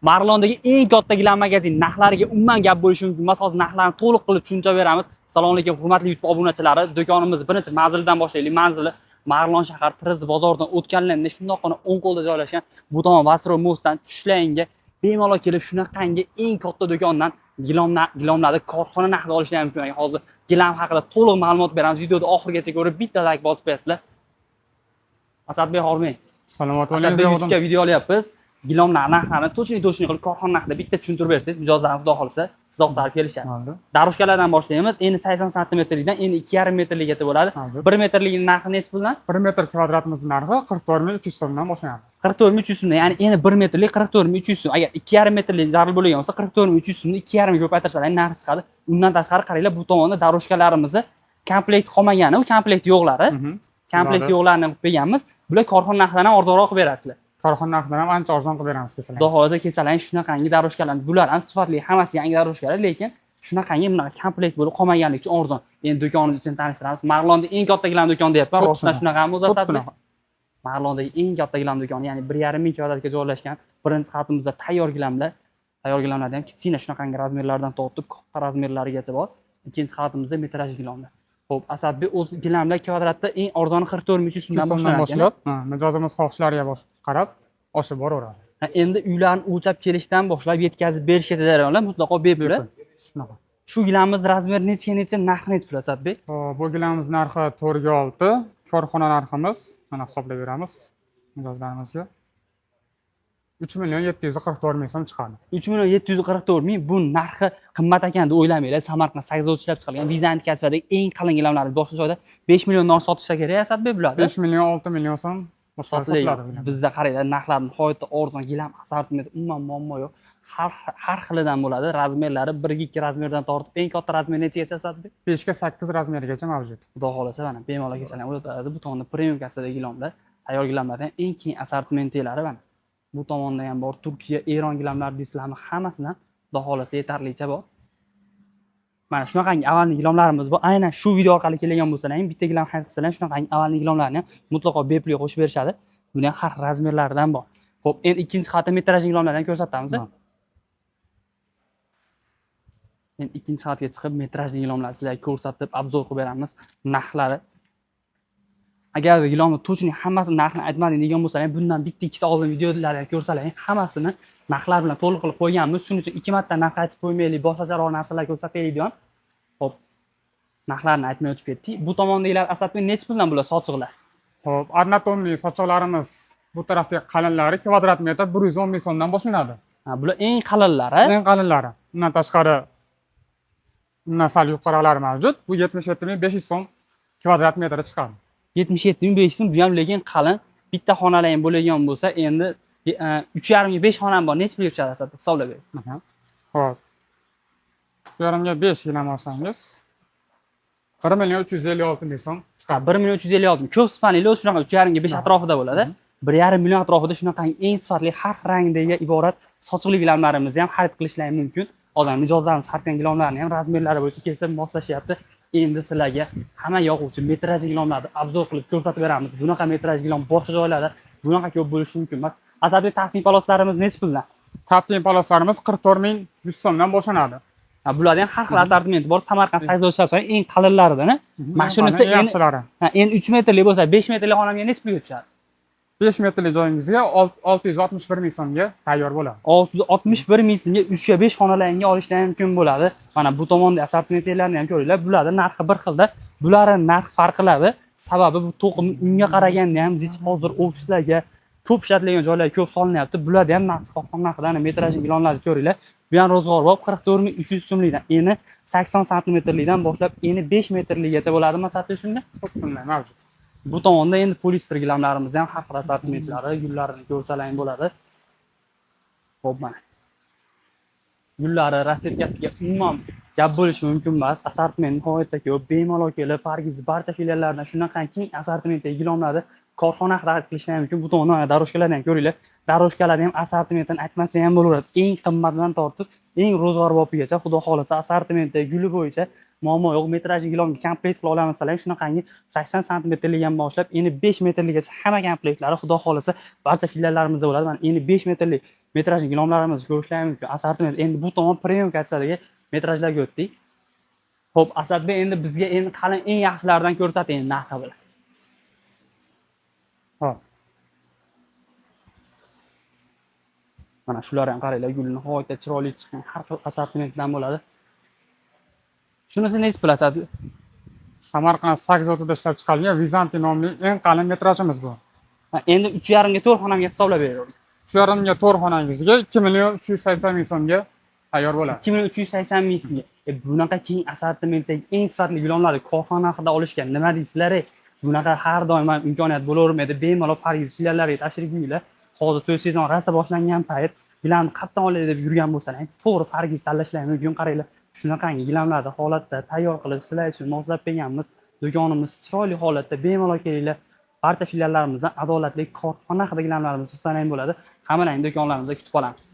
Marg'ilondagi eng katta gilam magazin narxlariga umuman gap bo'lishi mumkin emas. Hozir narxlarni to'liq qilib tushuncha beramiz. Assalomu alaykum, hurmatli YouTube obunachilari. Do'konimiz birinchi manzilidan boshlaylik. Manzili Marg'ilon shahar Termiz bozoridan o'tganlarida shundoqqina o'ng qo'lda joylashgan. Bu tomon Vasro Mostdan tushlangga bemalol kelib shunaqangi eng katta do'kondan gilamlarni korxona narxida olishlar mumkin. Hozir gilam haqida to'liq ma'lumot beramiz. Videoni oxirigacha ko'rib bitta like bosib qo'yasizlar. Asadbek hormang. Salomat bo'ling. Asadbek, YouTube'ga video olyapmiz. Gilamlar narxlarini точный точный qilib korxona narxida bitta tushuntirib bersangiz, mijozlarimiz xudo xohlasa siz axtarib kelishadi. Bo'ldi. Дорожка lardan boshlaymiz. Eni 80 santimetrlikdan eni 2,5 metrligacha bo'ladi. Hozir. 1 metrligini narxi nechi puldan? 1 metr kvadratimiz narxi 44 300 so'mdan boshlanadi. 44 300 so'mdan, ya'ni eni 1 metrlik 44 300 so'm. Agar 2,5 metrlik zarur bo'lgan bo'lsa, 44 300 so'mni 2,5 ga ko'paytirsalar narxi chiqadi. Undan tashqari qaranglar, bu tomonda дорожка larimizni komplekt qolmagani, u komplekt yo'qlari. Komplekt Ularni yo'qlarini qilib berganmiz. Bular korxona narxidan ham arzonroq qilib berasizlar. Korxona narxidan ham ancha arzon qilib beramiz kelsalar. Xudo xohlasa kelsalar shunaqangi дорожка lar, bular ham sifatli, hammasi yangi дорожка lar, lekin shunaqangi bunaqa komplekt bo'lib qolmaganligi uchun arzon. Endi do'konimiz ichini tanishtiramiz. Marg'ilonda eng katta gilam do'kon deyapman. Xuddi Rostdan shunaqa. shunaqami o'zi, Xuddi Asadbek? shunaqa. Marg'ilondagi eng katta gilam do'koni, ya'ni 1,5 ming kvadratga joylashgan. Birinchi qatimizda tayyor gilamlar. Tayyor gilamlarda ham kichkina shunaqangi размер lardan tortib katta размер larigacha bor. Ikkinchi qatimizda metraj gilamlar. Xo'p, Asadbek, o'zi gilamlar kvadratda eng arzoni 44 300 so'mdan 300 so'mdan boshlanadi. Boshlab, ha, mijozimiz xohishlariga qarab oshib boraveradi. Ha, endi uylarni o'lchab kelishdan boshlab yetkazib berishgacha jarayonlar mutlaqo bepul. Bepul. Shunaqa. Shu gilamimiz размер necha necha, narxi nechi pul, Asadbek? Xo'p, bu gilamimiz narxi 4 ga 6, korxona narximiz mana hisoblab beramiz mijozlarimizga. 3 million 744 ming so'm chiqadi. 3 million 744 ming. Bu narxi qimmat ekan deb o'ylamanglar. Samarqand sakzovut ishlab chiqarilgan Vizant kasbidagi eng qalin gilamlar boshqa joyda 5 milliondan sotishsa kerak, Asadbek, bularni. 5 million, 6 million so'm boshqa Sotiladi. sotiladi bu gilam. Bizda qaranglar, narxlar nihoyatda arzon, gilam assortimenti umuman muammo yo'q. Har xilidan bo'ladi. Размер lari 1 ga 2 размер dan tortib eng katta размер nechigacha, Asadbek? 5 ga 8 размер igacha mavjud. Xudo xohlasa mana bemalol kelsalar o'tadi. Bu tomonda premium kassadagi gilamlar, tayyor gilamlardan eng keng assortimentlari mana. Bu tomonda ham bor, Turkiya, Eron gilamlari deysizlarmi, hammasidan xudo xohlasa yetarlicha bor. Mana shunaqangi avalni gilamlarimiz bor. Aynan shu video orqali kelgan bo'lsalar ham, bitta gilam xarid qilsalar ham, shunaqangi avalni gilamlarni ham mutlaqo bepulga qo'shib berishadi. Buni ham har xil размер laridan bor. Xo'p, endi ikkinchi qavatda metraj gilamlardan ko'rsatamiz. Ha. Endi ikkinchi qavatga chiqib metraj gilamlarni sizlarga ko'rsatib, обзор qilib beramiz narxlari. Agar gilomni точный hammasini narxini aytmadik degan bo'lsalar, bundan bitta ikkita oldin videolarda ko'rsalar, hammasini narxlar bilan to'liq qilib qo'yganmiz. Shuning uchun ikki marta narx aytib qo'ymaylik, boshqacharoq narsalar ko'rsataylik degan. Xo'p, narxlarni aytmay o'tib ketdik. Bu tomondagilar, Asadbek, nechi puldan bular sochiqlar? Xo'p, однотонный sochiqlarimiz bu tarafdagi qalinlari kvadrat metr 110 ming so'mdan boshlanadi. Ha, bular eng qalinlari. Eng qalinlari. Undan tashqari undan sal yuqorilari mavjud. Bu 77 500 so'm kvadrat metri chiqadi. 77 500 so'm, bu ham lekin qalin. Bitta xonalar ham bo'ladigan bo'lsa, endi 3,5 ga 5 xonam bor. Nechi pulga tushadi, Asadbek? Hisoblab bering. Xo'p. 3,5 ga 5 gilam olsangiz 1 million 356 ming so'm chiqadi. 1 million 356 ming. Ko'p sifatli o'zi shunaqa 3,5 ga 5 atrofida bo'ladi. 1,5 million atrofida shunaqangi eng sifatli har xil rangdagi iborat sochiqli gilamlarimizni ham xarid qilishlari mumkin. Odam mijozlarimiz har xil gilamlarni ham размер lari bo'yicha kelsa moslashyapti. Endi sizlarga hamma yoquvchi metraj gilamlarni обзор qilib ko'rsatib beramiz. Bunaqa metraj gilam boshqa joylarda bunaqa ko'p bo'lishi mumkin emas. Asadbek, tafting paloslarimiz nechi puldan? Tafting paloslarimiz 44 100 so'mdan boshlanadi. Ha, bularda ham har xil assortimenti bor. Samarqand sakzovut ishlab chiqargan eng qalinlaridan. Mana shunisi Eng yaxshilari. Ha, endi 3 metrli bo'lsa, 5 metrli xonamga nechi pulga tushadi? 5 metrli joyingizga 661 ming so'mga tayyor bo'ladi. 661 ming so'mga 3 ga 5 xonalarga olishlar mumkin bo'ladi. Mana bu tomonda assortimentlarni ham ko'ringlar. Bularning narxi bir xilda. Bularning narxi farqladi. Sababi bu to'qim unga qaraganda ham zich, hozir ofislarga ko'p ishlatiladigan joylarga ko'p solinyapti. Bularda ham narxi korxona narxidan metraj gilamlarni ko'ringlar. Bu ham ro'zg'orbop 44 300 so'mlikdan, eni 80 santimetrlikdan boshlab eni 5 metrligacha bo'ladimi, Asadbek, shunda? Shunday mavjud. Bu tomonda endi poliester gilamlarimiz ham har xil assortimentlari, gullarini ko'rsalang bo'ladi. Xo'p, mana. Gullari, расцветка siga umuman gap bo'lishi mumkin emas. Assortiment nihoyatda ko'p. Bemalol kelib, Fargiz barcha filiallaridan shunaqa keng assortimentdagi gilamlarni korxona xarid qilishlari mumkin. Bu tomondan дорожка larni ham ko'ringlar. Дорожка larni ham assortimentini aytmasa ham bo'laveradi. Eng qimmatidan tortib eng ro'zg'orbopigacha xudo xohlasa assortimentdagi guli bo'yicha Muammo yo'q. Metrajli gilamga komplekt qila olamiz sizlarga. Shunaqangi 80 santimetrlidan boshlab eni 5 metrligacha hamma komplektlari xudo xohlasa barcha filiallarimizda bo'ladi. Mana eni 5 metrlik metrajli gilamlarimizni ko'rishlari mumkin. Assortiment endi bu tomon premium качество dagi metrajlarga o'tdik. Xo'p, Asadbek, endi bizga endi qalin eng yaxshilaridan ko'rsating narxi bilan. Hop. Mana shular ham qaranglar, gul nihoyatda chiroyli chiqqan, har xil assortimentdan bo'ladi. Shunisi nechi pul, Asadbek? Samarqand sak zavodida ishlab chiqarilgan Vizantiy nomli eng qalin metrajimiz bu. Ha, endi 3,5 ga to'rt xonamga hisoblab beraverdik. 3,5 ga to'rt xonangizga 2 380 000 so'mga tayyor bo'ladi. 2 380 000 so'mga. Bunaqa keng assortimentdagi eng sifatli gilamlarni korxona narxida olishga nima deysizlar? Bunaqa har doim ham imkoniyat bo'lavermaydi. Bemalol Fargiz filiallariga tashrif buyuringlar. Hozir to'y sezon rosa boshlangan payt, gilamni qayerdan olay deb yurgan bo'lsalar, to'g'ri Fargiz tanlashlari mumkin. Qaranglar, shunaqangi gilamlarni holatda tayyor qilib sizlar uchun moslab berganmiz. Do'konimiz chiroyli holatda, bemalol kelinglar. Barcha filiallarimizdan adolatli korxona narxida gilamlarimizni tutsalar ham bo'ladi. Hammalarni do'konlarimizda kutib qolamiz.